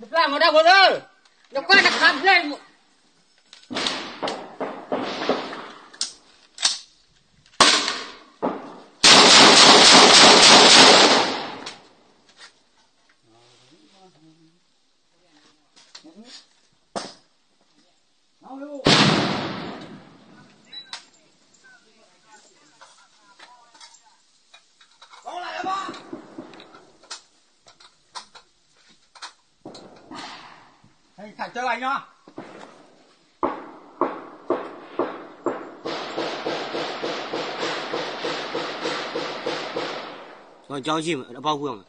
နပျၢ်မၤတၢ်ဖိသၢ, နကွၢ်နခါဖျၢၣ် ပှၤလံပူၤ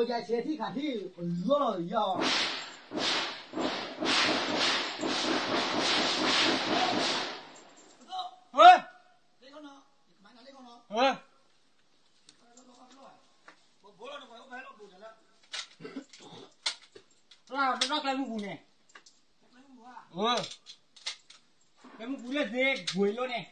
ကျိယါဆဲးထံၣ်ခးထံၣ် ပလီၢ်လီၤယီၤ, ကျဲမုၢ်ပူၤန့ၣ်, ကျဲမုၢ်ပူၤလၢသ့ၣ်ကွံာ်လိန့ၣ်